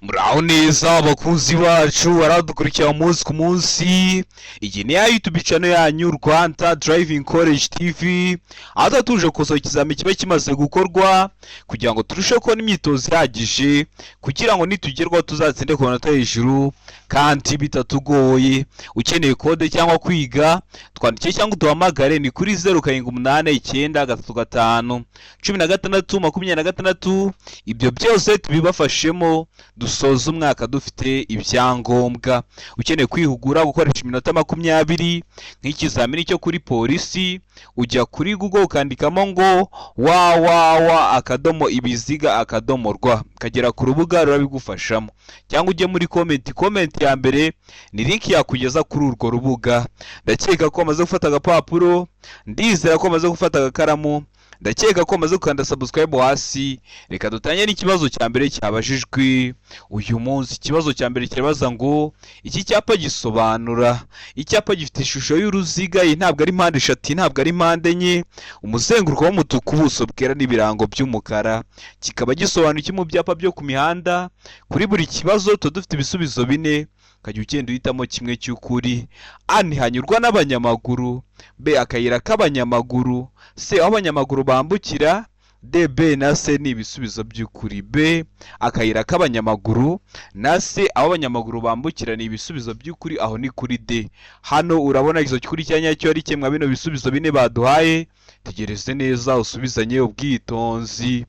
Muraho neza abakunzi bacu baradukurikira umunsi ku munsi. Iyi ni ya YouTube channel yanyu, Rwanda Driving College TV, aho tuba tuje gukosora ikizami kiba kimaze gukorwa kugira ngo turusheho kubona imyitozo ihagije, kugira ngo nitugerwaho tuzatsinde ku manota hejuru kandi bitatugoye. Ukeneye kode cyangwa kwiga, twandikire cyangwa uduhamagare, ni kuri 0789351626. Ibyo byose tubibafashemo, dusoza umwaka dufite ibyangombwa. Ukeneye kwihugura gukoresha iminota 20 nk'ikizamini cyo kuri polisi, ujya kuri Google ukandikamo ngo www.ibiziga.rwa, ukagera ku rubuga rurabigufashamo, cyangwa ujye muri comment. Comment ya mbere ni link yakugeza kuri urwo rubuga. Ndakeka ko wamaze gufata agapapuro, ndizera ko wamaze gufata agakaramu, ndakeka ko wamaze gukanda subscribe hasi. Reka dutangire n'ikibazo cya mbere cyabajijwe uyu munsi. Ikibazo cya mbere kirabaza ngo: iki cyapa gisobanura? Icyapa gifite ishusho y'uruziga, iyi ntabwo ari mpande eshatu, iyi ntabwo ari mpande enye, umuzenguruko w'umutuku, ubuso bwera n'ibirango by'umukara. Kikaba gisobanura iki mu byapa byo ku mihanda? Kuri buri kibazo tuba dufite ibisubizo bine, ukajya ugenda uhitamo kimwe cy'ukuri. A, ntihanyurwa n'abanyamaguru; B, akayira k'abanyamaguru; C, aho abanyamaguru bambukira; D, B na C ni ibisubizo by'ukuri. B, akayira k'abanyamaguru, na C, aho abanyamaguru bambukira, ni ibisubizo by'ukuri. Aho ni kuri D. Hano urabona igizo cy'ukuri cya nyacyo ari kimwe bino bisubizo bine baduhaye. Tegereze neza, usubizanye ubwitonzi.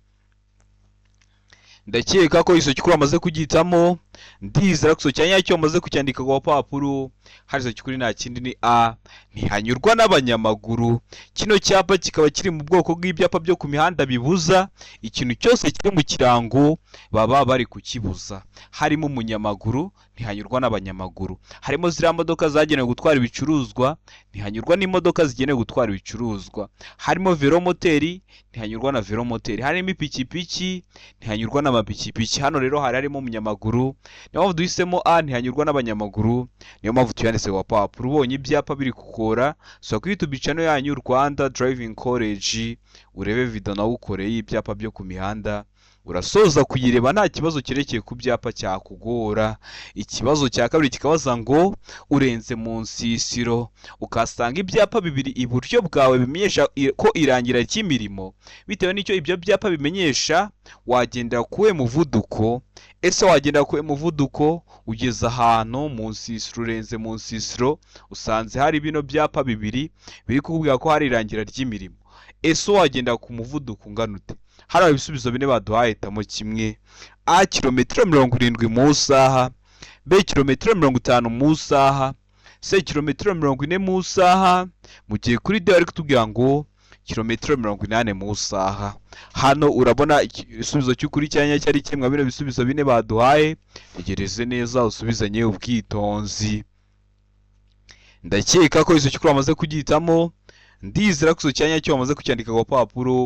Ndakeka ko igizo cy'ukuri wamaze kugihitamo, ndizera ko cya nyacyo wamaze kucyandika ku gapapuro. Hari igizo cy'ukuri, nta kindi, ni A, ntihanyurwa n'abanyamaguru. Kino cyapa kikaba kiri mu bwoko bw'ibyapa byo ku mihanda bibuza. Ikintu cyose kiri mu kirango baba bari kukibuza. Harimo umunyamaguru, ntihanyurwa n'abanyamaguru. Harimo ziriya modoka zagenewe gutwara ibicuruzwa, ntihanyurwa n'imodoka zigenewe gutwara ibicuruzwa. Harimo velomoteri, ntihanyurwa na velomoteri. Harimo ipikipiki, ntihanyurwa n'amapikipiki. Hano rero hari harimo umunyamaguru, niyo mpamvu duhisemo A, ntihanyurwa n'abanyamaguru, niyo mpamvu tuyanditse ku gapapuro. Ubonye ibyapa biri kukora, sura kuri YouTube channel yanyu, Rwanda Driving College, urebe video nawe ukoreye ibyapa byo ku mihanda. Urasoza kuyireba nta kibazo cyerekeye ku byapa cyakugora. Ikibazo cya kabiri kikabaza ngo: urenze mu nsisiro ukahasanga ibyapa bibiri iburyo bwawe bimenyesha ko irangira ry'imirimo. Bitewe n'icyo ibyo byapa bimenyesha, wagendera kuwe muvuduko? Ese wagendera kuwe muvuduko ugeze ahantu mu nsisiro? Urenze mu nsisiro, usanze hari bino byapa bibiri biri kukubwira ko hari irangira ry'imirimo. Ese wagenda ku muvuduko ungana ute? Hari ibisubizo bine baduhaye, hitamo kimwe. A, kilometero 70 mu isaha; B, kilometero 50 mu isaha; C, kilometero 40 mu isaha; mu gihe kuri D bari kutubwira ngo kilometero 80 mu isaha. Hano urabona igisubizo cy'ukuri cya nyacyo ari kimwe bino bisubizo bine baduhaye. Tegereze neza, usubizanye ubwitonzi. Ndakeka ko igisubizo cy'ukuri wamaze kugihitamo, ndizera ko igisubizo cya nyacyo wamaze kucyandika ku gapapuro.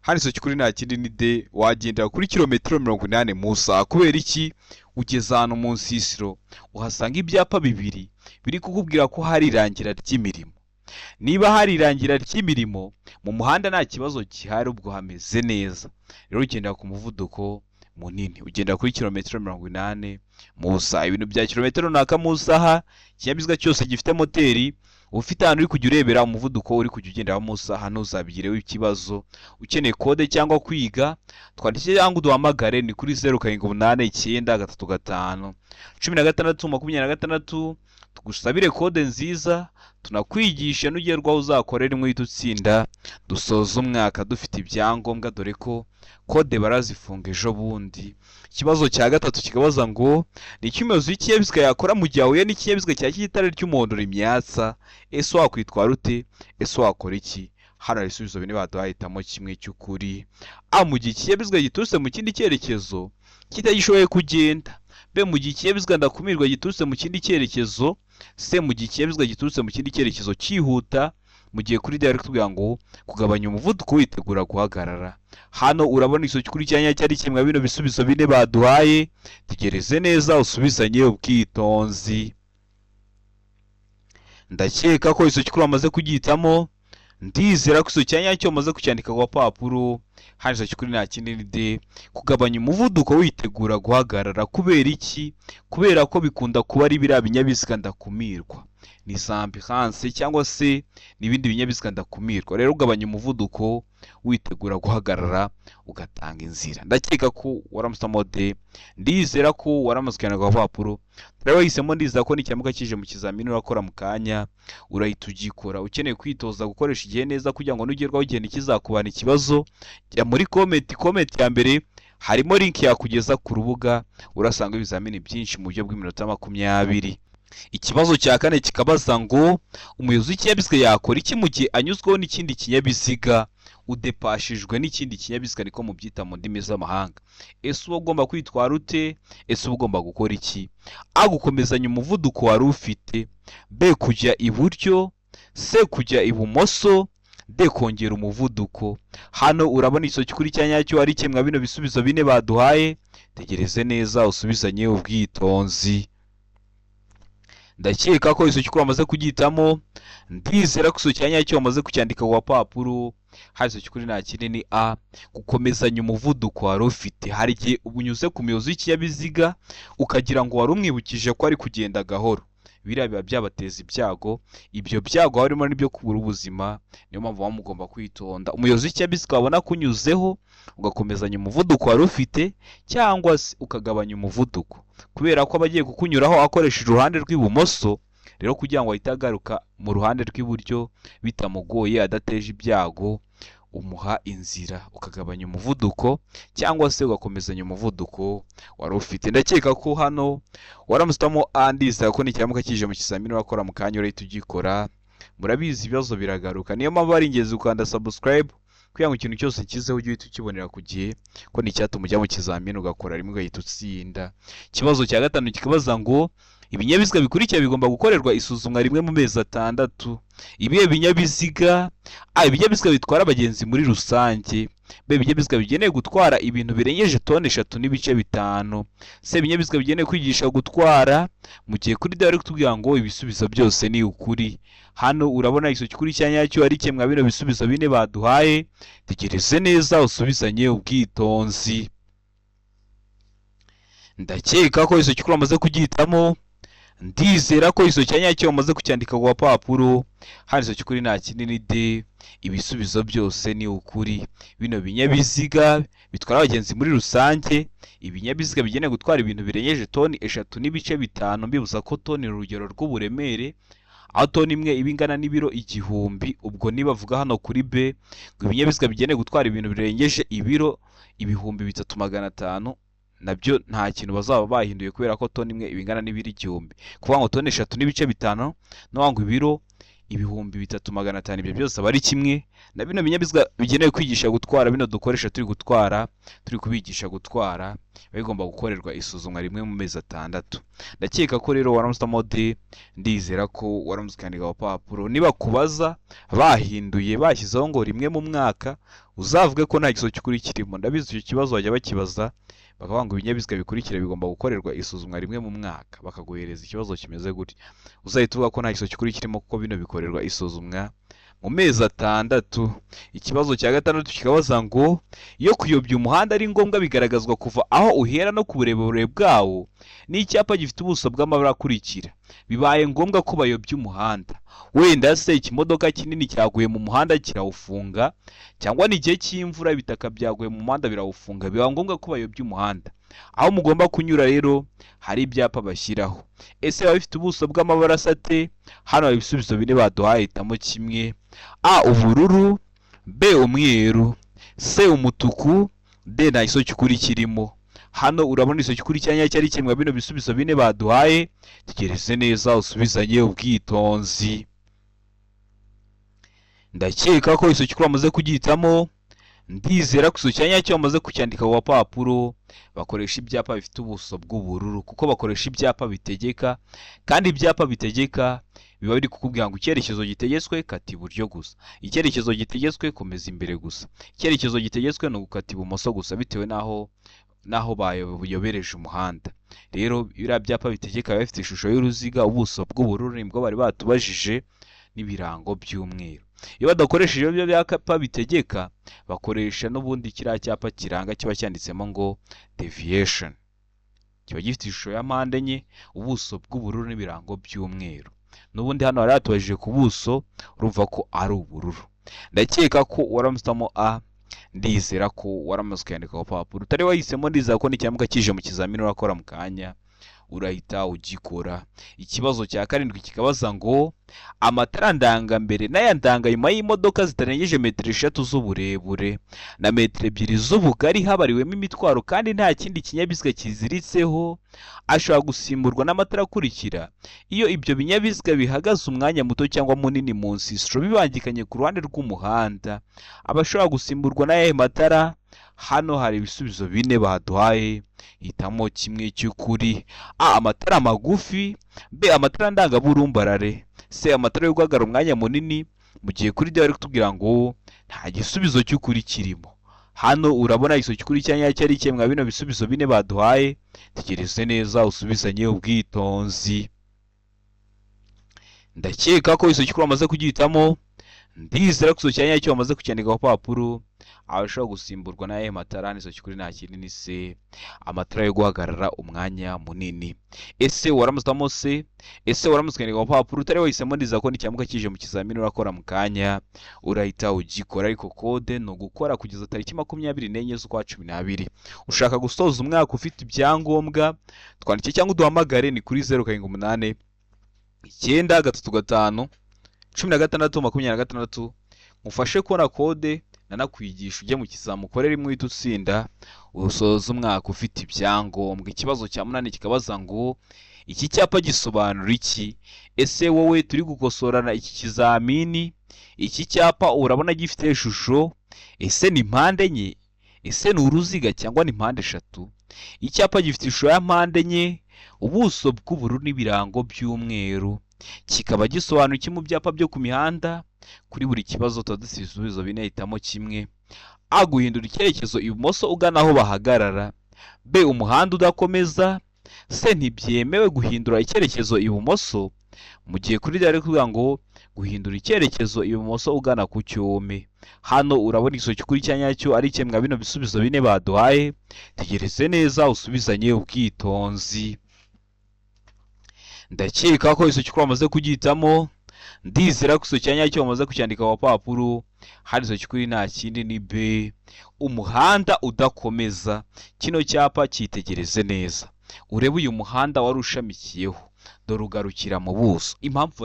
Hano igisubizo cy'ukuri nta kindi, ni D, wagendera kuri kilometero 80 mu isaha. Kubera iki? Ugeze ahantu mu nsisiro, uhasanga ibyapa bibiri biri kukubwira ko hari irangira ry'imirimo. Niba hari irangira ry'imirimo mu muhanda, nta kibazo gihari, ubwo hameze neza. Rero ugendera ku muvuduko munini, ugendera kuri kilometero 80 mu isaha. Ibintu bya kilometero runaka mu isaha, ikinyabiziga cyose gifite moteri, ufite ahantu uri kujya urebera umuvuduko uri kujya ugenderaho mu isaha, ntuzabigireho ikibazo. Ukeneye kode cyangwa kwiga, twandikire cyangwa uduhamagare, ni kuri 0789351626. Tugusabire kode nziza, tunakwigisha, nugerwaho uzakorera imwe uhita utsinda, dusoza umwaka dufite ibyangombwa, dore ko kode barazifunga ejo bundi. Ikibazo cya gatatu kikabaza ngo: ni iki umuyobozi w'ikinyabiziga yakora mu gihe ahuye n'ikinyabiziga cyakira itara ry'umuhondo rimyatsa? Ese wakwitwara ute? Ese wakora iki? Hano hari ibisubizo bine baduhaye, hitamo kimwe cy'ukuri. A, mu gihe ikinyabiziga giturutse mu kindi cyerekezo kitagishoboye kugenda; B, mu gihe ikinyabiziga ndakumirwa giturutse mu kindi cyerekezo; C, mu gihe ikinyabiziga giturutse mu kindi cyerekezo cyihuta; mu gihe kuri D bari kutubwira ngo kugabanya umuvuduko witegura guhagarara. Hano urabona igisubizo cy'ukuri cya nyacyo ari kimwe bino bisubizo bine baduhaye. Tegereze neza, usubizanye ubwitonzi. Ndakeka ko igisubizo cy'ukuri wamaze kugihitamo, ndizera ko igisubizo cya nyacyo wamaze kucyandika ku gapapuro. Hano kuri nta kindi ni D, kugabanya umuvuduko witegura guhagarara. Kubera iki? Kubera ko bikunda kuba ari biriya binyabiziga ndakumirwa, ni za ambulance cyangwa se n'ibindi binyabiziga ndakumirwa. Rero ugabanya umuvuduko witegura guhagarara, ugatanga inzira. Ndakeka ko waramusamo D, ndizera ko waramaze kuyandika ku gapapuro. Rero wahisemo, ndizera ko nikiramuka kije mu kizamini urakora mu kanya urahita ugikora. Ukeneye kwitoza gukoresha igihe neza kugira ngo nugerwaho igihe ntikizakubana ikibazo, jya muri comment, comment ya mbere harimo link yakugeza ku rubuga, urasanga ibizamini byinshi mu buryo bw'iminota 20. Ikibazo cya kane kikabaza ngo umuyobozi w'ikinyabiziga yakora iki mu gihe anyuzweho n'ikindi kinyabiziga, udepashijwe n'ikindi kinyabiziga, niko mubyita mu ndimi z'amahanga. Ese uba ugomba kwitwara ute? Ese uba ugomba gukora iki? A, gukomezanya umuvuduko wari ufite. B, kujya iburyo. C, kujya ibumoso. D, kongera umuvuduko. Hano urabona icyo kuri cya nyacyo ari kimwe bino bisubizo bine baduhaye. Tegereze neza usubizanye ubwitonzi. Ndakeka ko icyo cy'ukuri wamaze kugihitamo, ndizera ko icyo cya nyacyo wamaze kucyandika ku gapapuro. Hano icyo cy'ukuri nta kindi ni A, gukomezanya umuvuduko wari ufite. Hari igihe unyuze ku muyobozi w'ikinyabiziga ukagira ngo wari umwibukije ko ari kugenda gahoro, biriya biba byabateza ibyago. Ibyo byago harimo n'ibyo kubura ubuzima, niyo mpamvu muba mugomba kwitonda. Umuyobozi w'ikinyabiziga wabona kunyuzeho, ugakomezanya umuvuduko wari ufite cyangwa se ukagabanya umuvuduko, kubera ko aba agiye kukunyuraho akoresheje uruhande rw'ibumoso. Rero kugira ngo ahite agaruka mu ruhande rw'iburyo bitamugoye, adateje ibyago, umuha inzira, ukagabanya umuvuduko cyangwa se ugakomezanya umuvuduko wari ufite. Ndakeka ko hano waramusitamo A, ndizera ko nikiramuka kije mu kizamini urakora mu kanya urahita ugikora. Murabizi ibibazo biragaruka, niyo mpamvu ari ingenzi gukanda subscribe kugira ngo ikintu cyose kizeho ujye uhita ukibonera ku gihe, ko ni icyatuma ujya mu kizamini ugakora rimwe ugahita utsinda. Ikibazo cya gatanu kikabaza ngo ibinyabiziga bikurikira bigomba gukorerwa isuzumwa rimwe mu mezi 6. Ibihe binyabiziga? A, ibinyabiziga bitwara abagenzi muri rusange. B, ibinyabiziga bigenewe gutwara ibintu birengeje toni 3.5. C, ibinyabiziga bigenewe kwigisha gutwara. Mu gihe kuri D bari kutubwira ngo ibisubizo byose ni ukuri. Hano urabona icyo kuri cya nyacyo ari kimwe bino bisubizo bine baduhaye. Tegereze neza usubizanye ubwitonzi. Ndakeka ko icyo cy'ukuri wamaze kugihitamo, ndizera ko icyo cya nyacyo wamaze kucyandika ku gapapuro. Hano icyo cy'ukuri nta kindi ni D, ibisubizo byose ni ukuri. Bino binyabiziga bitwara abagenzi muri rusange, ibinyabiziga bigenewe gutwara ibintu birengeje toni 3.5. Mbibuza ko toni ni urugero rw'uburemere, aho toni imwe iba ingana n'ibiro 1000. Ubwo nibavuga hano kuri B ngo ibinyabiziga bigenewe gutwara ibintu birengeje ibiro 3500, nabyo nta kintu bazaba bahinduye, kubera ko toni imwe iba ingana n'ibiro 1000. Kuvuga ngo toni 3.5 no ngo ibiro 3500, ibyo byose aba ari kimwe na bino binyabiziga bigenewe kwigisha gutwara, bino dukoresha turi gutwara, turi kubigisha gutwara, biba bigomba gukorerwa isuzumwa rimwe mu mezi 6. Ndakeka ko rero waramusitamo D, ndizera ko waramutse ukandika agapapuro. Niba kubaza bahinduye bashyizeho ngo rimwe mu mwaka, uzavuge ko nta gisubizo cy'ukuri kirimo. Ndabizi icyo kibazo bajya bakibaza, bakavuga ngo ibinyabiziga bikurikira bigomba gukorerwa isuzumwa rimwe mu mwaka, bakaguhereza ikibazo kimeze gutya, uzahita uvuga ko nta gisubizo cy'ukuri kirimo, kuko bino bikorerwa isuzumwa mu mezi 6. Ikibazo cya gatandatu kikabaza ngo iyo kuyobya umuhanda ari ngombwa bigaragazwa kuva aho uhera no ku burebure bwawo n'icyapa gifite ubuso bw'amabara akurikira. Bibaye ngombwa ko bayobya umuhanda, wenda se ikimodoka kinini cyaguye mu muhanda kirawufunga, cyangwa ni igihe cy'imvura ibitaka byaguye mu muhanda birawufunga, biba ngombwa ko bayobya umuhanda. Aho mugomba kunyura rero hari ibyapa bashyiraho. Ese biba bifite ubuso bw'amabara asa ate? Hano hari ibisubizo bine baduhaye, hitamo kimwe. A, ubururu. B, umweru. C, umutuku. D, nta gisubizo cy'ukuri kirimo. Hano urabona igisubizo cy'ukuri cya nyacyo ari kimwe bino bisubizo bine baduhaye. Tegereze neza usubizanye ubwitonzi. Ndakeka ko igisubizo cy'ukuri wamaze kugihitamo, ndizera ko igisubizo cya nyacyo wamaze kucyandika ku gapapuro. Bakoresha ibyapa bifite ubuso bw'ubururu, kuko bakoresha ibyapa bitegeka, kandi ibyapa bitegeka biba biri kukubwira ngo icyerekezo gitegetswe kata iburyo gusa, icyerekezo gitegetswe komeza imbere gusa, icyerekezo gitegetswe ni ugukata ibumoso gusa, bitewe n'aho bayobereje umuhanda. Rero biriya byapa bitegeka biba bifite ishusho y'uruziga, ubuso bw'ubururu nibwo bari batubajije, n'ibirango by'umweru. Iyo badakoresheje ibyo byapa bitegeka, bakoresha n'ubundi kiriya cyapa kiranga kiba cyanditsemo ngo deviation. Kiba gifite ishusho ya mpande enye, ubuso bw'ubururu n'ibirango by'umweru. N'ubundi hano hari hatubajije ku buso, urumva ko ari ubururu. Ndakeka ko waramusitamo A, ndizera ko waramaze kuyandika ku papuro. Utari wahisemo, ndizera ko nikiramuka kije mu kizamini urakora mu kanya urahita ugikora. Ikibazo cya karindwi kikabaza ngo amatara ndangambere n'aya ndanganyuma y'imodoka zitarengeje metero 3 z'uburebure na metero 2 z'ubugari habariwemo imitwaro kandi nta kindi kinyabiziga kiziritseho, ashobora gusimburwa n'amatara akurikira iyo ibyo binyabiziga bihagaze umwanya muto cyangwa munini mu nsisiro bibangikanye ku ruhande rw'umuhanda. Aba ashobora gusimburwa n'ayahe matara? Hano hari ibisubizo bine baduhaye, hitamo kimwe cy'ukuri. A, amatara magufi; B, amatara ndangaburumbarare; C, amatara yo guhagarara umwanya munini; mu gihe kuri D bari kutubwira ngo nta gisubizo cy'ukuri kirimo. Hano urabona igisubizo cy'ukuri cya nyacyo ari ikihe mwa bino bisubizo bine baduhaye? Tegereze neza usubizanye ubwitonzi. Ndakeka ko igisubizo cy'ukuri wamaze kugihitamo, ndizera ko igisubizo cya nyacyo wamaze kucyandika ku papuro. Abashobora gusimburwa n'ayahe matara? Igisubizo cy'ukuri nta kindi ni C, amatara yo guhagarara umwanya munini. Ese waramusitamo C? Ese waramutse ukandika ku papuro? Utari wahisemo, ndizera ko nikiramuka kije mu kizamini urakora mu kanya urahita ugikora. Ariko kode ni ugukora kugeza tariki 24 z'ukwa 12. Ushaka gusoza umwaka ufite ibyangombwa, twandike cyangwa uduhamagare, ni kuri 078 935 16 26, mufashe kubona kode nanakwigisha ujye mu kizami ukore rimwe uhite utsinda, usoze umwaka ufite ibyangombwa. Ikibazo cya munani kikabaza ngo iki cyapa gisobanura iki? Ese wowe turi gukosorana iki kizamini, iki cyapa urabona gifite ishusho? Ese ni mpande enye? Ese ni uruziga cyangwa ni mpande eshatu? Icyapa gifite ishusho ya mpande enye, ubuso bw'ubururu n'ibirango by'umweru, kikaba gisobanura iki mu byapa byo ku mihanda? Kuri buri kibazo tuba dufite ibisubizo bine, hitamo kimwe. A, guhindura icyerekezo ibumoso ugana aho bahagarara; B, umuhanda udakomeza; C, ntibyemewe guhindura icyerekezo ibumoso; mu gihe kuri D bari kuvuga ngo guhindura icyerekezo ibumoso ugana ku cyome. Hano urabona igisubizo cy'ukuri cya nyacyo ari kimwe mwa bino bisubizo bine baduhaye. Tegereze neza usubizanye ubwitonzi. Ndakeka ko igisubizo cy'ukuri wamaze kugihitamo, ndizera ko igisubizo cya nyacyo wamaze kucyandika ku papuro. Hari igisubizo cy'ukuri nta kindi ni B, umuhanda udakomeza. Kino cyapa cyitegereze neza, urebe uyu muhanda wari ushamikiyeho, dore ugarukira mu buso. Impamvu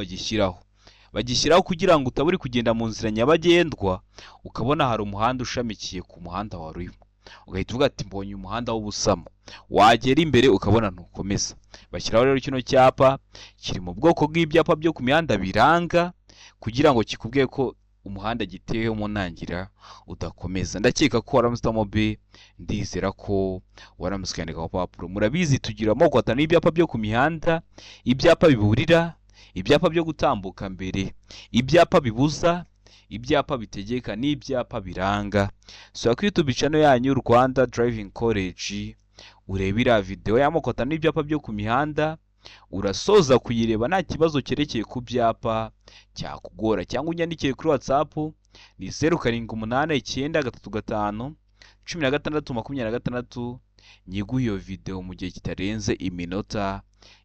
bagishyiraho kugira ngo utaba uri kugenda mu nzira nyabagendwa ukabona hari umuhanda ushamikiye ku muhanda wari urimo, ugahita uvuga ati mbonye umuhanda w'ubusamo, wagera imbere ukabona ntukomeza. Bashyiraho rero kino cyapa kiri mu bwoko bw'ibyapa byo ku mihanda biranga, kugira ngo kikubwire ko umuhanda giteyeho mu ntangira udakomeza. Ndakeka ko waramusitamo B, ndizera ko waramutse ukandika ku papuro. Murabizi tugira amoko atanu y'ibyapa byo ku mihanda: ibyapa biburira, ibyapa byo gutambuka mbere, ibyapa bibuza, ibyapa bitegeka n'ibyapa biranga. Sura kuri YouTube channel yanyu Rwanda Driving College, urebe iriya video y'amoko atanu y'ibyapa byo ku mihanda, urasoza kuyireba nta kibazo cyerekeye ku byapa cyakugora. Cyangwa unyandikire kuri WhatsApp, ni 078 935 16 26, nyiguhe iyo video mu gihe kitarenze iminota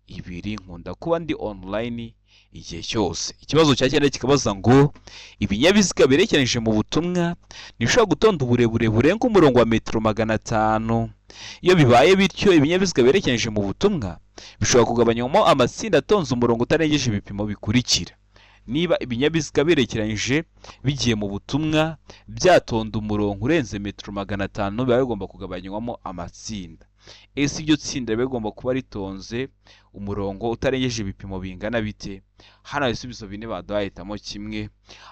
2. Nkunda kuba ndi online igihe cyose. Ikibazo cya cyenda kikabaza ngo ibinyabiziga berekeranyije mu butumwa ntibishobora gutonda uburebure burenga umurongo wa metero 500. Iyo bibaye bityo, ibinyabiziga berekeranyije mu butumwa bishobora kugabanywamo amatsinda atonze umurongo utarengeje ibipimo bikurikira. Niba ibinyabiziga berekeranyije bigiye mu butumwa byatonda umurongo urenze metero 500, biba bigomba kugabanywamo amatsinda. Ese iryo tsinda riba rigomba kuba ritonze umurongo utarengeje ibipimo bingana bite? Hano hari ibisubizo bine baduhaye, hitamo kimwe.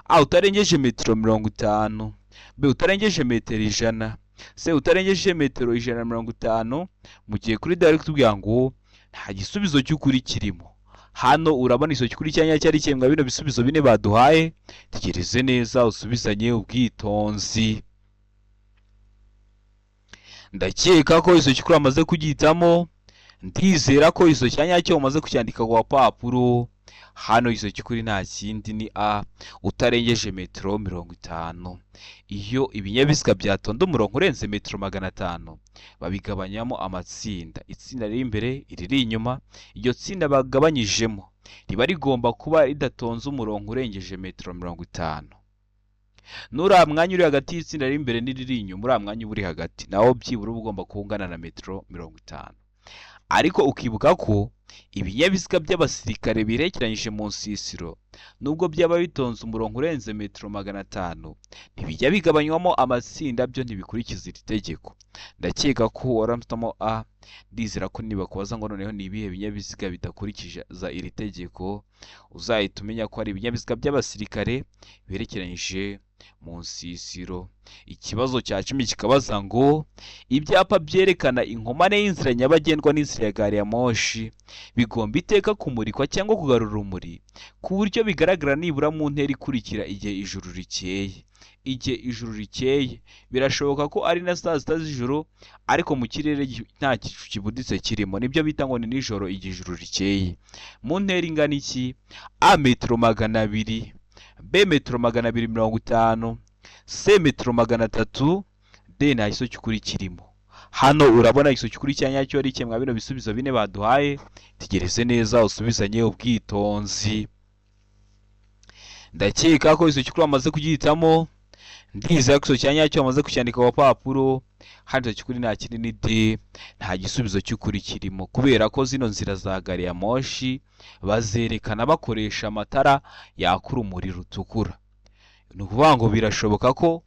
A, utarengeje metero 50; B, utarengeje metero 100; C, utarengeje metero 150; mu gihe kuri D bari kutubwira ngo nta gisubizo cy'ukuri kirimo. Hano urabona igisubizo cy'ukuri cya nyacyo ari kimwe bino bisubizo bine baduhaye. Tegereze neza usubizanye ubwitonzi. Ndakeka ko igisubizo cy'ukuri wamaze kugihitamo, ndizera ko igisubizo cya nyacyo wamaze kucyandika ku gapapuro. Hano igisubizo cy'ukuri nta kindi ni A, utarengeje metero 50. Iyo ibinyabiziga byatonda umurongo urenze metero 500, babigabanyamo amatsinda, itsinda riri imbere, iriri inyuma. Iryo tsinda bagabanyijemo riba rigomba kuba ridatonze umurongo urengeje metero 50. N'uriya mwanya uri hagati y'itsinda riri imbere n'iriri inyuma, uriya mwanya uba uri hagati nawo byibura uba ugomba kuba ungana na metero 50. Ariko ukibuka ko ibinyabiziga by'abasirikare birekeranyije mu nsisiro, nubwo byaba bitonze umurongo urenze metero 500, ntibijya bigabanywamo amatsinda, byo ntibikurikiza iri tegeko. Ndakeka ko waramutamo A. Ndizera ko nibakubaza ngo noneho ni ibihe binyabiziga bidakurikiza iri tegeko, uzahita umenya ko ari ibinyabiziga by'abasirikare birekeranyije mu nsisiro. Ikibazo cya 10 kikabaza ngo ibyapa byerekana inkomane y'inzira nyabagendwa n'inzira ya gari ya moshi bigomba iteka kumurikwa cyangwa kugarura urumuri ku buryo bigaragara nibura mu ntera ikurikira igihe ijuru rikeye. Igihe ijuru rikeye birashoboka ko ari na saa 6 z'ijoro, ariko mu kirere nta gicu kibuditse kirimo, nibyo bita ngo ni nijoro igihe ijuru rikeye. Mu ntera ingana iki? A, metero 200, B, metero 250, C, metero 300, D, nta gisubizo cy'ukuri kirimo. Hano urabona igisubizo cy'ukuri cya nyacyo ari kimwe bino bisubizo bine baduhaye. Tegereze neza usubizanye ubwitonzi. Ndakeka ko igisubizo cy'ukuri wamaze kugihitamo. Ndizera ko igisubizo cya nyacyo wamaze kucyandika ku gapapuro. Hano igisubizo cy'ukuri nta kindi ni D, nta gisubizo cy'ukuri kirimo, kubera ko zino nzira za gari ya moshi bazerekana bakoresha amatara yaka urumuri rutukura. Ni ukuvuga ngo birashoboka ko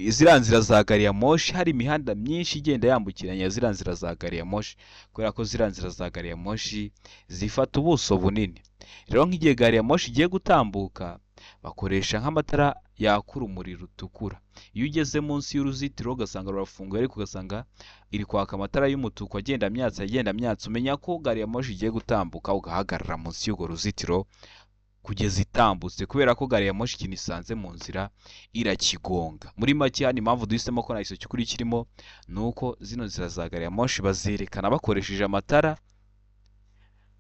ziriya nzira za gari ya moshi hari imihanda myinshi igenda yambukiranya ziriya nzira za gari ya moshi, kubera ko ziriya nzira za gari ya moshi zifata ubuso bunini. Rero nk'igihe gari ya moshi igiye gutambuka, bakoresha nk'amatara yaka urumuri rutukura. Iyo ugeze munsi y'uruzitiro ugasanga rurafunguye, ariko ugasanga iri kwaka amatara y'umutuku agenda amyatsa, agenda amyatsa, umenya ko gari ya moshi igiye gutambuka, ugahagarara munsi y'urwo ruzitiro kugeza itambutse, kubera ko gari ya moshi ikintu isanze mu nzira irakigonga. Muri make, hano impamvu duhisemo ko nta gisubizo cy'ukuri kirimo ni uko zino nzira za gari ya moshi bazerekana bakoresheje amatara.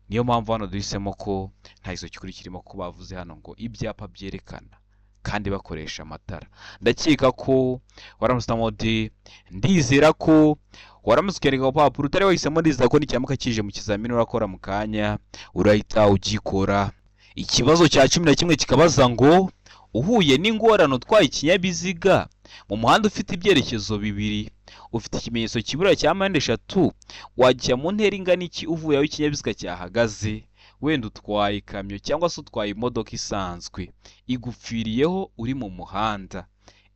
Niyo mpamvu hano duhisemo ko nta gisubizo cy'ukuri kirimo, ko bavuze hano ngo ibyapa byerekana kandi bakoresha amatara. Ndakeka ko waramusitamo D. Ndizera ko waramutse ukandika ku papuro utari wahisemo. Ndizera ko nikiramuka kije mu kizamini urakora mu kanya urahita ugikora. Ikibazo cya 11 kikabaza ngo uhuye n'ingorane utwaye ikinyabiziga mu muhanda ufite ibyerekezo bibiri, ufite ikimenyetso kibura cya mpande eshatu, wajya mu ntera ingana iki uvuye aho ikinyabiziga cyahagaze? Wenda utwaye ikamyo cyangwa se utwaye imodoka isanzwe, igupfiriyeho uri mu muhanda.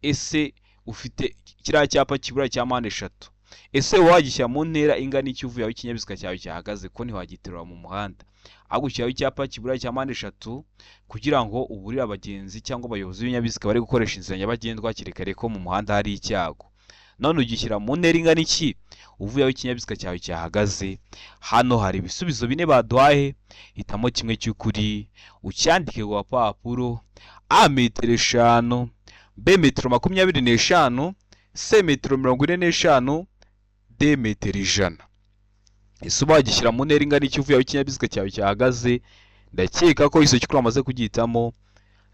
Ese ufite kiriya cyapa kibura cya mpande eshatu, ese wagishyira mu ntera ingana iki uvuye aho ikinyabiziga cyawe cyahagaze? Ko ntiwagiterura mu muhanda, ahubwo ushyiraho icyapa kibura cya mpande eshatu kugira ngo uburire abagenzi cyangwa abayobozi b'ibinyabiziga bari gukoresha inzira nyabagendwa hakiri kare ko mu muhanda hari icyago. None ugishyira mu ntera ingana iki uvuye aho ikinyabiziga cyawe cyahagaze? Hano hari ibisubizo bine baduhaye, hitamo kimwe cy'ukuri ucyandike ku gapapuro. A, metero 5, B, metero 25, C, metero 45, D, metero 100. Ese uba wagishyira mu ntera ingana iki uvuye aho ikinyabiziga cyawe cyahagaze? Ndakeka ko igisubizo cy'ukuri wamaze kugihitamo.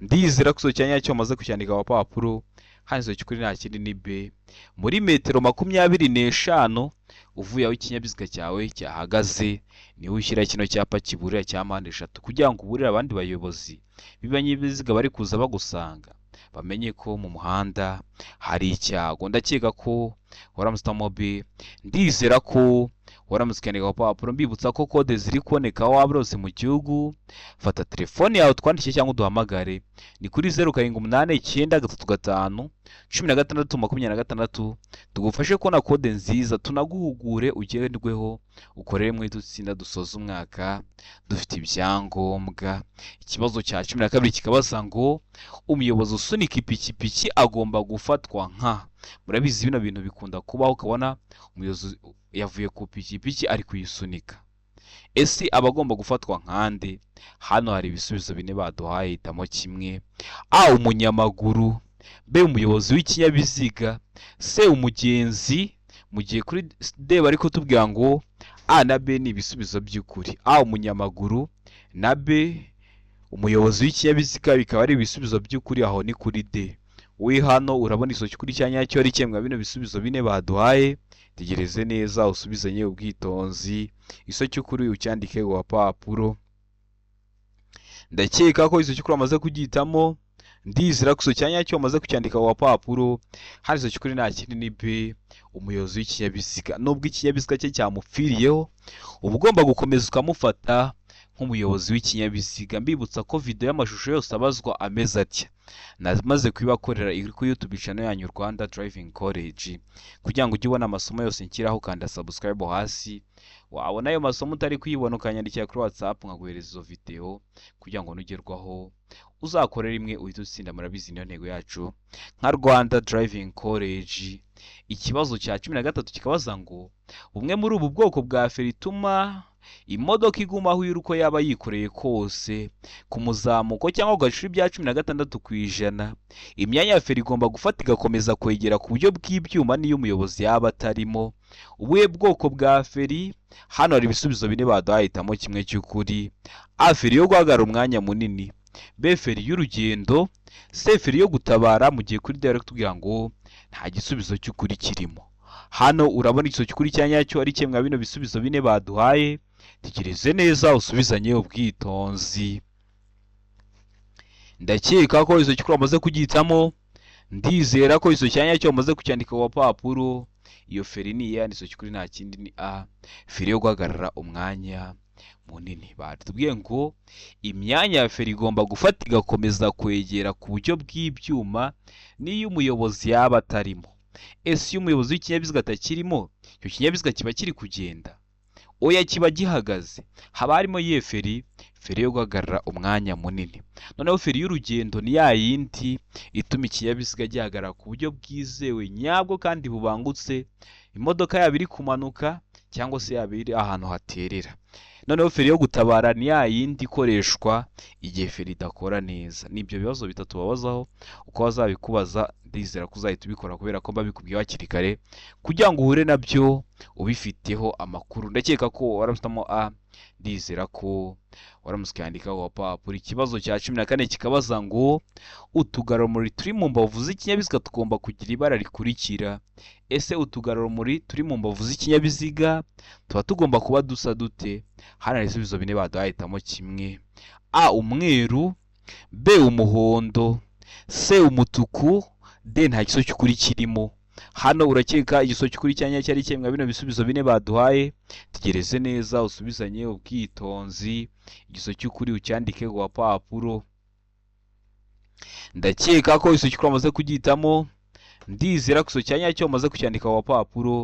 Ndizera ko igisubizo cya nyacyo wamaze kucyandika ku gapapuro. Hano igisubizo cy'ukuri nta kindi ni B, muri metero 25 uvuye aho ikinyabiziga cyawe cyahagaze niho ushyira kino cyapa kiburira cya mpande eshatu, kugira ngo uburire abandi bayobozi b'ibinyabiziga bari kuza bagusanga, bamenye ko mu muhanda hari icyago. Ndakeka ko waramutse B. Ndizera ko waramutse ukandika ku papuro. Mbibutsa ko kode ziri kuboneka aho waba hose mu gihugu. Fata telefone yawe twandike cyangwa uduhamagare, ni kuri 0789351626, tugufashe kubona kode nziza, tunaguhugure ugerweho, ukorere muri dutsinda dusoza umwaka dufite ibyangombwa. Ikibazo cya 12 kikabaza ngo umuyobozi usunika ipikipiki agomba gufatwa nka. Murabizi bino bintu bikunda kubaho, ukabona umuyobozi yavuye ku pikipiki ari kuyisunika. Ese aba agomba gufatwa nkande? Hano hari ibisubizo bine baduhaye, hitamo kimwe. A, umunyamaguru, B, umuyobozi w'ikinyabiziga, C, umugenzi, mu gihe kuri D bari kutubwira ngo A na B ni ibisubizo by'ukuri. A umunyamaguru na B umuyobozi w'ikinyabiziga bikaba ari ibisubizo by'ukuri, aho ni kuri D. We hano urabona igisozi cy'ukuri cya nyacyo ari kimwe bino bisubizo bine baduhaye. Tegereze neza usubizanye ubwitonzi, igisozi cy'ukuri ucyandike ku gapapuro. Ndakeka ko igisozi cy'ukuri wamaze kugihitamo, ndizera ko igisozi cya nyacyo wamaze kucyandika ku gapapuro. Hano igisozi cy'ukuri nta kindi ni B, umuyobozi w'ikinyabiziga. Nubwo ikinyabiziga cye cyamupfiriyeho, uba ugomba gukomeza ukamufata nk'umuyobozi w'ikinyabiziga. Mbibutsa ko video y'amashusho yose abazwa ameze atya, namaze kubibakorera, iri kuri YouTube channel yanyu Rwanda Driving College. Kugira ngo ujye ubona amasomo yose nshyiraho, kanda subscribe hasi. Wabona ayo masomo utari kuyibona, ukanyandikira kuri WhatsApp nkaguhereza izo video, kugira ngo nugerwaho uzakore rimwe uhite utsinda. Murabizi, niyo ntego yacu nka Rwanda Driving College. Ikibazo cya 13 kikabaza ngo: bumwe muri ubu bwoko bwa feri ituma imodoka iguma aho iri uko yaba yikoreye kose, ku muzamuko cyangwa ku gacuri bya 16%, imyanya ya feri igomba gufata igakomeza kwegera ku buryo bw'ibyuma n'iyo umuyobozi yaba atarimo. Ubuhe bwoko bwa feri? Hano hari ibisubizo bine baduhaye, hitamo kimwe cy'ukuri. A, feri yo guhagarara umwanya munini; B, feri y'urugendo; C, feri yo gutabara; mu gihe kuri D bari kutubwira ngo nta gisubizo cy'ukuri kirimo. Hano urabona igisubizo cy'ukuri cya nyacyo ari kimwe bino bisubizo bine baduhaye. Tekereze neza usubizanye ubwitonzi. Ndakeka ko igisubizo cy'ukuri wamaze kugihitamo, ndizera ko igisubizo cya nyacyo wamaze kucyandika ku gapapuro. Iyo feri ni iya, igisubizo cy'ukuri nta kindi ni A, feri yo guhagarara umwanya munini. Batubwiye ngo imyanya ya feri igomba gufata igakomeza kwegera ku buryo bw'ibyuma n'iyo umuyobozi yaba atarimo. Ese iyo umuyobozi w'ikinyabiziga atakirimo, icyo kinyabiziga kiba kiri kugenda? Oya, kiba gihagaze. Haba harimo iyihe feri? Feri yo guhagarara umwanya munini. Noneho feri y'urugendo ni ya yindi ituma ikinyabiziga gihagarara ku buryo bwizewe nyabwo kandi bubangutse, imodoka yaba iri kumanuka cyangwa se yaba iri ahantu haterera. Noneho feri yo gutabara ni ya yindi ikoreshwa igihe feri idakora neza. Ni ibyo bibazo bitatu babazaho. Uko bazabikubaza, ndizera ko uzahita ubikora, kubera ko mbabikubwiye hakiri kare kugira ngo uhure nabyo ubifiteho amakuru. Ndakeka ko waramutse A, ndizera ko waramutse ukandikaho gapapuro. Ikibazo cya 14 kikabaza ngo: utugarurumuri turi mu mbavu z'ikinyabiziga tugomba kugira ibara rikurikira. Ese utugarurumuri turi mu mbavu z'ikinyabiziga tuba tugomba kuba dusa dute? Hano hari ibisubizo bine baduhaye, hitamo kimwe. A, umweru; B, umuhondo; C, umutuku; D, nta gisubizo cy'ukuri kirimo. Hano urakeka igisubizo cy'ukuri cya nyacyo ari kimwe bino bisubizo bine baduhaye. Tegereze neza usubizanye ubwitonzi, igisubizo cy'ukuri ucyandike ku gapapuro. Ndakeka ko igisubizo cy'ukuri wamaze kugihitamo, ndizera ko igisubizo cya nyacyo wamaze kucyandika ku gapapuro.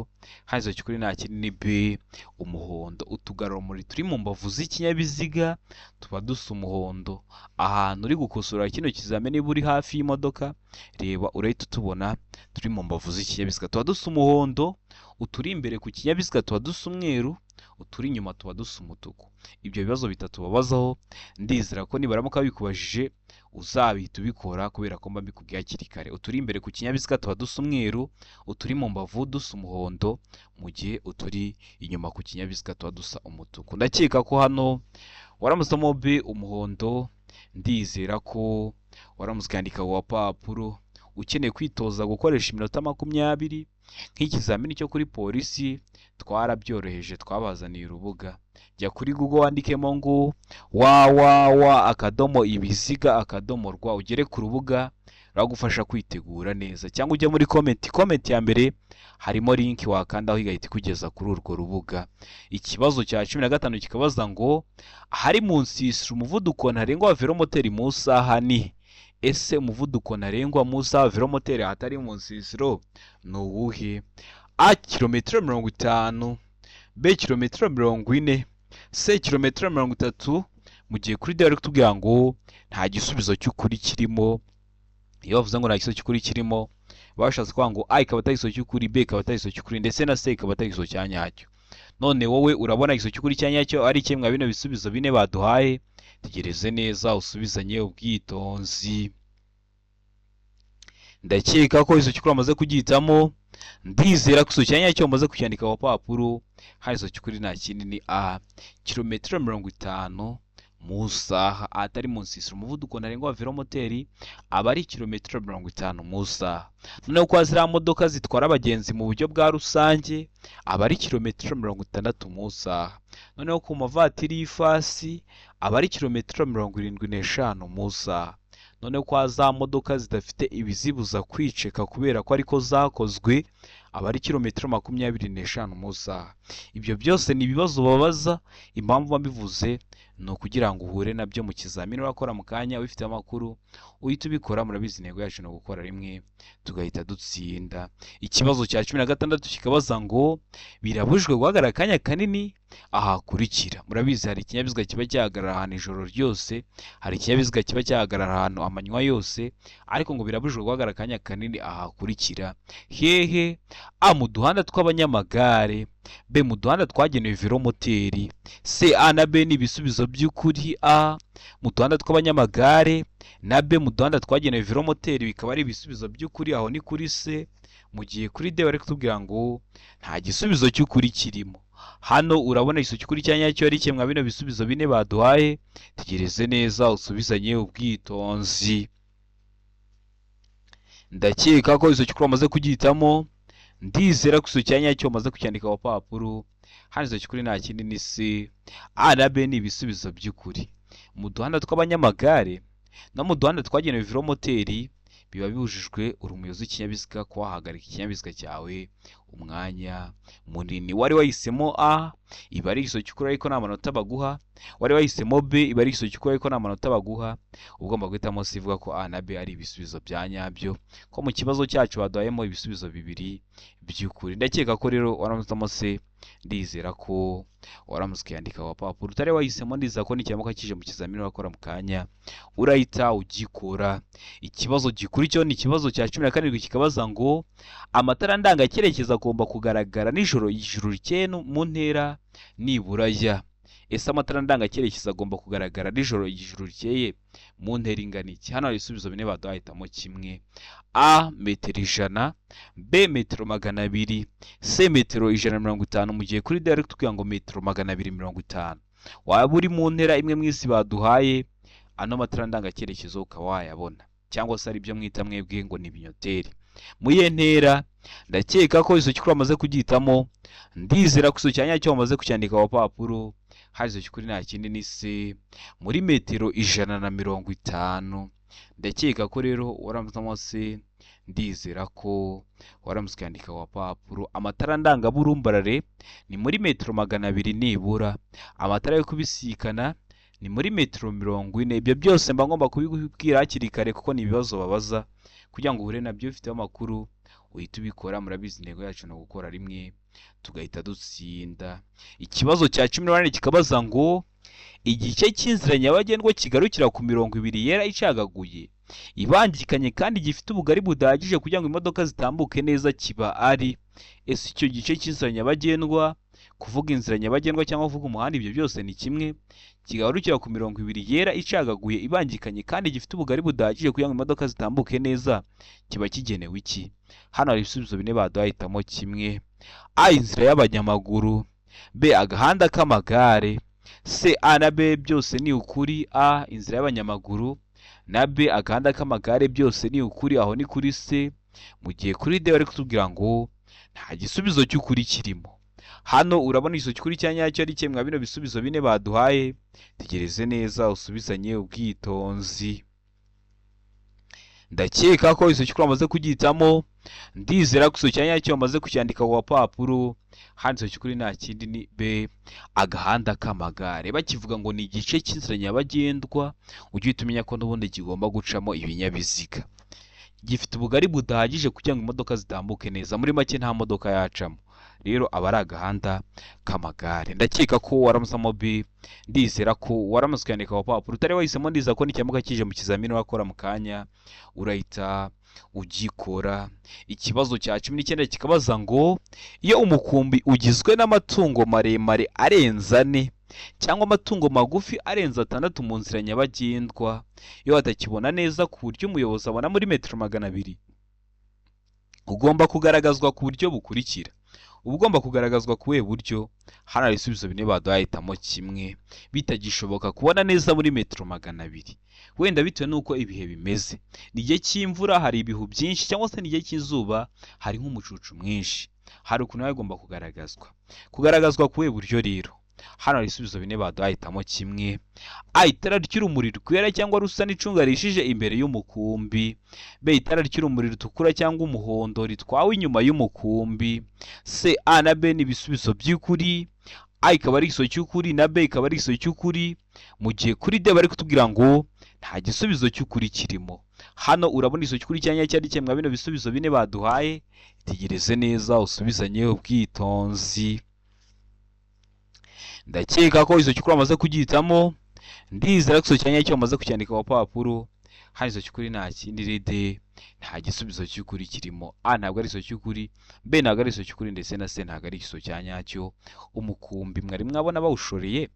Hano igisubizo cy'ukuri nta kindi ni B, umuhondo. Utugarurumuri turi mu mbavu z'ikinyabiziga tuba dusa umuhondo. Ahantu uri gukosora kino kizamini, niba uri hafi y'imodoka, reba urahita utubona. Turi mu mbavu z'ikinyabiziga tuba dusa umuhondo. Uturi imbere ku kinyabiziga tuba dusa umweru, uturi inyuma tuba dusa umutuku. Ibyo bibazo bitatu babazaho, ndizera ko nibaramuka babikubajije uzabihita ubikora, kubera ko mba mbikubwiye hakiri kare. Uturi imbere ku kinyabiziga tuba dusa umweru, uturi mu mbavu dusa umuhondo, mu gihe uturi inyuma ku kinyabiziga tuba dusa umutuku. Ndakeka ko hano waramutsemo B, umuhondo, ndizera ko waramutse ukandika ku gapapuro. Ukeneye kwitoza gukoresha iminota 20 nk'ikizamini cyo kuri polisi, twarabyoroheje, twabazaniye urubuga. Jya kuri Google wandikemo ngo www.ibiziga.rw, ugere ku rubuga ruragufasha kwitegura neza, cyangwa ujye muri comment, comment ya mbere harimo link wakandaho igahita ikugeza kuri urwo rubuga. Ikibazo cya 15 kikabaza ngo: ahari mu nsisiro umuvuduko ntarengwa wa velomoteri mu isaha ni? Ese umuvuduko ntarengwa mu isaha wa velomoteri ahatari mu nsisiro ni uwuhe? A, kilometero 50; B, kilometero 40; C, kilometero 30; mu gihe kuri D bari kutubwira ngo nta gisubizo cy'ukuri kirimo. Iyo bavuze ngo nta gisubizo cy'ukuri kirimo, bashatse kuvuga ngo A ikaba atari igisubizo cy'ukuri, B ikaba atari igisubizo cy'ukuri, ndetse na C ikaba atari igisubizo cya nyacyo. None wowe urabona igisubizo cy'ukuri cya nyacyo ari kimwe bino bisubizo bine baduhaye. Tegereze neza usubizanye ubwitonzi. Ndakeka ko izo cyukuri wamaze kugihitamo. Ndizera ko izo cyanya cyo wamaze kucyandika ku papuro. Hari izo cyukuri nta kindi ni A, kilometero 50 mu isaha. Ahatari mu nsisiro, umuvuduko ntarengwa wa velomoteri aba ari kilometero 50 mu isaha. Noneho kwa ziriya modoka zitwara abagenzi mu buryo bwa rusange aba ari kilometero 60 mu isaha. Noneho ku mavatiri y'ifasi aba ari kilometero 75 mu isaha. Noneho kwa za modoka zidafite ibizibuza kwiceka kubera ko ariko zakozwe aba ari kilometero 25 mu isaha. Ibyo byose ni ibibazo babaza. Impamvu babivuze ni ukugira ngo uhure nabyo mu kizamini urakora mu kanya ubifite amakuru uhita ubikora. Murabizi, intego yacu ni ugukora rimwe tugahita dutsinda. Ikibazo cya 16 kikabaza ngo birabujijwe guhagarara akanya kanini ahakurikira. Murabizi, hari ikinyabiziga kiba cyahagarara ahantu ijoro ryose, hari ikinyabiziga kiba cyahagarara ahantu amanywa yose, ariko ngo birabujijwe guhagarara akanya kanini ahakurikira. Hehe? A, mu duhanda tw'abanyamagare; B, mu duhanda twagenewe velomoteri; C, A na B ni ibisubizo by'ukuri. A, mu duhanda tw'abanyamagare, na B, mu duhanda twagenewe velomoteri, bikaba ari ibisubizo by'ukuri. Aho ni kuri C. Mu gihe kuri D bari kutubwira ngo nta gisubizo cy'ukuri kirimo. Hano urabona igisubizo cy'ukuri cya nyacyo ari kimwe bino bisubizo bine baduhaye. Tegereze neza usubizanye ubwitonzi. Ndakeka ko igisubizo cy'ukuri wamaze kugihitamo. Ndizera ko igisubizo cya nyacyo wamaze kucyandika ku papuro. Hano igisubizo cy'ukuri nta kindi ni C. A na B ni ibisubizo by'ukuri. Mu duhanda tw'abanyamagare no mu duhanda twagenewe velomoteri biba bibujijwe uri umuyobozi w'ikinyabiziga kuba wahagarika ikinyabiziga cyawe umwanya munini. Wari wahisemo A, iba ari igisubizo cy'ukuri ariko nta manota baguha. Wari wahisemo B, iba ari igisubizo cy'ukuri ariko nta manota baguha. Uba ugomba guhitamo C ivuga ko A na B ari ibisubizo bya nyabyo, ko mu kibazo cyacu baduhayemo ibisubizo bibiri by'ukuri. Ndakeka ko rero waramutse C. Ndizera ko waramutse ukiyandika ku gapapuro. Utari wahisemo, ndizera ko nikiramuka kije mu kizamini urakora mu kanya urahita ugikora. Ikibazo gikurikiyeho ni ikibazo cya 17, kikabaza ngo amatara ndangacyerekezo agomba kugaragara nijoro ijoro rikeye mu ntera nibura ya. Ese amatara ndangacyerekezo agomba kugaragara nijoro ijoro rikeye mu ntera ingana iki? Hano hari ibisubizo bine baduhaye, hitamo kimwe. A, metero 100; B, metero 200; C, metero 150; mu gihe kuri D bari kutubwira ngo metero 250. Waba uri mu ntera imwe mu isi baduhaye, ano matara ndangacyerekezo ukaba wayabona, cyangwa se ari byo mwita mwebwe ngo ni ibinyoteri. Mu iyihe ntera? Ndakeka ko igisubizo cy'ukuri wamaze kugihitamo. Ndizera ko igisubizo cya nyacyo wamaze kucyandika ku gapapuro. Hari igisubizo cy'ukuri nta kindi ni C, muri metero 150. Ndakeka ko rero waramutse C. Ndizera ko waramutse ukandika ku gapapuro. Amatara ndangaburumbarare ni muri metero 200 nibura. Amatara yo kubisikana ni muri metero 40. Ibyo byose mba ngomba kubikubwira hakiri kare kuko ni ibibazo babaza kugira ngo uhure nabyo ufiteho amakuru uhite ubikora. Murabizi, intego yacu ni ugukora rimwe tugahita dutsinda. Ikibazo cya 18 kikabaza ngo igice cy'inzira nyabagendwa kigarukira ku mirongo ibiri yera icagaguye ibangikanye kandi gifite ubugari budahagije kugira ngo imodoka zitambuke neza kiba ari. Ese icyo gice cy'inzira nyabagendwa, kuvuga inzira nyabagendwa cyangwa kuvuga umuhanda, ibyo byose ni kimwe, kigarukira ku mirongo ibiri yera icagaguye ibangikanye kandi gifite ubugari budahagije kugira ngo imodoka zitambuke neza kiba kigenewe iki? Hano hari ibisubizo bine baduhaye, hitamo kimwe. A, inzira y'abanyamaguru; B, agahanda k'amagare; C, A na B byose ni ukuri. A, inzira y'abanyamaguru, na B, agahanda k'amagare, byose ni ukuri. Aho ni kuri C. Mu gihe kuri D bari kutubwira ngo nta gisubizo cy'ukuri kirimo. Hano urabona igisubizo cy'ukuri cya nyacyo ari kimwe bino bisubizo bine baduhaye. Tegereze neza usubizanye ubwitonzi. Ndakeka ko igisubizo cy'ukuri wamaze kugihitamo. Ndizera ko igisubizo cya nyacyo wamaze kucyandika ku gapapuro. Hano igisubizo cy'ukuri nta kindi ni B, agahanda k'amagare. Bakivuga ngo ni igice cy'inzira nyabagendwa, ujye uhita umenya ko n'ubundi kigomba gucamo ibinyabiziga, gifite ubugari budahagije kugira ngo imodoka zitambuke neza. Muri make nta modoka yacamo, rero aba ari agahanda k'amagare. Ndakeka ko waramusamo B. Ndizera ko waramutse ukandika ku gapapuro. Utari wahisemo, ndizera ko nikiramuka kije mu kizamini wakora mu kanya urahita ugikora. Ikibazo cya 19 kikabaza ngo iyo umukumbi ugizwe n'amatungo maremare arenze ane cyangwa amatungo magufi arenze atandatu mu nzira nyabagendwa, iyo batakibona neza ku buryo umuyobozi abona muri metero 200. Ugomba kugaragazwa ku buryo bukurikira. Uba ugomba kugaragazwa ku buhe buryo? Hano hari ibisubizo bine baduhaye, hitamo kimwe. Bitagishoboka kubona neza muri metero 200, wenda bitewe n'uko ibihe bimeze, ni igihe cy'imvura hari ibihu byinshi, cyangwa se ni igihe cy'izuba hari nk'umucucu mwinshi, hari ukuntu biba bigomba kugaragazwa. Kugaragazwa ku buhe buryo rero? Hano hari ibisubizo bine baduhaye, hitamo kimwe. A, itara ry'urumuri rwera cyangwa rusa n'icunga rihishije imbere y'umukumbi. B, itara ry'urumuri rutukura cyangwa umuhondo ritwawe inyuma y'umukumbi. C, A na B ni ibisubizo by'ukuri, A ikaba ari igisubizo cy'ukuri na B ikaba ari igisubizo cy'ukuri, mu gihe kuri D bari kutubwira ngo nta gisubizo cy'ukuri kirimo. Hano urabona igisubizo cy'ukuri cyangwa cyari mwa bino bisubizo bine baduhaye? Itegereze neza, usubizanye ubwitonzi. Ndakeka ko igisubizo cy'ukuri wamaze kugihitamo. Ndizera ko igisubizo cya nyacyo wamaze kucyandika ku papuro. Hano igisubizo cy'ukuri nta kindi, ni D, nta gisubizo cy'ukuri kirimo. A ntabwo ari igisubizo cy'ukuri, B ntabwo ari igisubizo cy'ukuri, ndetse na C ntabwo ari igisubizo cya nyacyo. Umukumbi mwari mwabona bawushoreye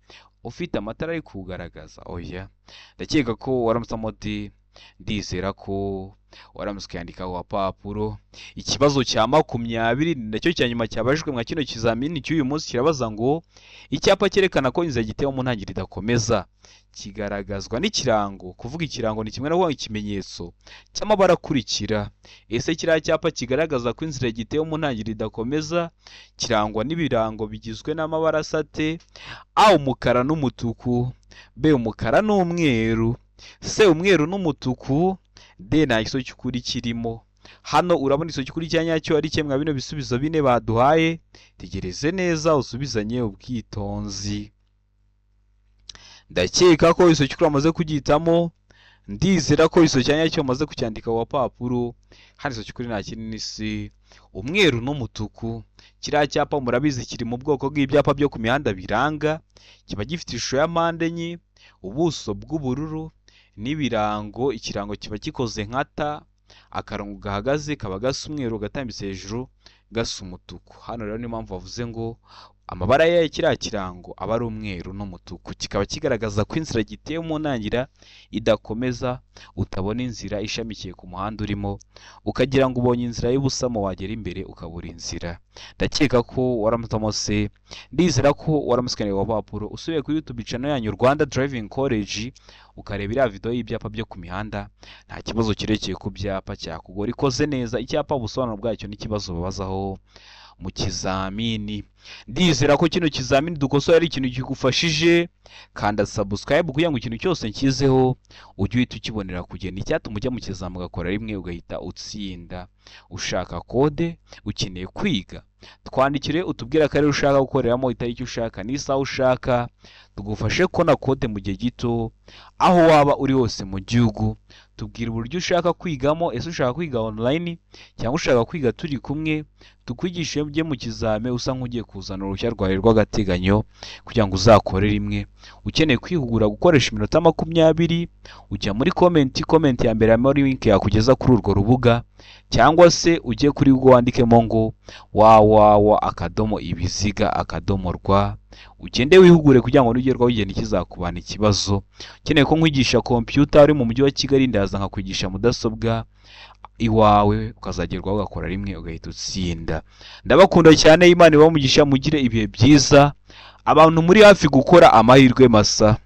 ufite amatara ari kuwugaragaza? Oya. Ndakeka ko waramutsamo D. Ndizera ko waramutse ukayandika ku gapapuro. Ikibazo cya 20 ni nacyo cya nyuma cyabajijwe mwa kino kizamini cy'uyu munsi, kirabaza ngo: icyapa cyerekana ko inzira gitewe mu ntangiriro idakomeza kigaragazwa n'ikirango. Kuvuga ikirango ni kimwe no kuvuga ikimenyetso cy'amabara akurikira. Ese kiriya cyapa kigaragaza ko inzira gitewe mu ntangiriro idakomeza kirangwa n'ibirango bigizwe n'amabara asa ate? A, umukara n'umutuku. B, umukara n'umweru. C, umweru n'umutuku. D, nta gisubizo cy'ukuri kirimo. Hano urabona igisubizo cy'ukuri cya nyacyo ari kimwe mwa bino bisubizo bine baduhaye? Tegereze neza, usubizanye ubwitonzi. Ndakeka ko igisubizo cy'ukuri wamaze kugihitamo. Ndizera ko igisubizo cya nyacyo wamaze kucyandika ku gapapuro. Hano igisubizo cy'ukuri nta kindi, ni C, umweru n'umutuku. Kiriya cyapa murabizi kiri mu bwoko bw'ibyapa byo ku mihanda biranga, kiba gifite ishusho ya mpande enye, ubuso bw'ubururu n'ibirango. Ikirango kiba gikoze nka T, akarongo gahagaze kaba gasa umweru, gatambitse hejuru gasa umutuku. Hano rero niyo mpamvu bavuze ngo amabara ya kiriya kirango aba ari umweru n'umutuku, kikaba kigaragaza ko inzira gitewe mu ntangira idakomeza. Utabona inzira ishamikiye ku muhanda urimo, ukagira ngo ubonye inzira y'ubusamo, wagera imbere ukabura inzira. Ndakeka ko waramutamo C. Ndizera ko waramutse wa papuro, usubiye kuri YouTube channel yanyu Rwanda Driving College, ukareba iriya video y'ibyapa byo ku mihanda, nta kibazo kirekeye ku byapa cyakugora. Ikoze neza, icyapa, ubusobanuro bwacyo n'ikibazo babazaho mu kizamini. Ndizera ko kino kizamini dukosoye ari ikintu kigufashije. Kanda subscribe kugira ngo ikintu cyose nshyizeho ujye uhita ukibonera kugenda. Icyatuma ujya mu kizami ugakora rimwe ugahita utsinda. Ushaka kode, ukeneye kwiga, twandikire utubwire akarere ushaka gukoreramo, itariki ushaka n'isaha ushaka, tugufashe kubona kode mu gihe gito aho waba uri hose mu gihugu. Tubwire uburyo ushaka kwigamo. Ese ushaka kwiga online cyangwa ushaka kwiga turi kumwe, tukwigishe ujye mu kizame usa nk'ugiye kuzana uruhushya rwawe rw'agateganyo kugira ngo uzakore rimwe? Ukeneye kwihugura gukoresha iminota 20, ujya muri comment, comment ya mbere harimo link yakugeza kuri urwo rubuga, cyangwa se ujye kuri Google wandikemo ngo www.ibiziga.rwa, ugende wihugure kugira ngo nugerwaho ugenda ikizakubana ikibazo. Ukeneye ko nkwigisha computer uri mu mujyi wa Kigali, ndaza nkakwigisha mudasobwa iwawe, ukazagerwaho ugakora rimwe ugahita utsinda. Ndabakunda cyane, Imana ibahe umugisha, mugire ibihe byiza. Abantu muri hafi gukora, amahirwe masa.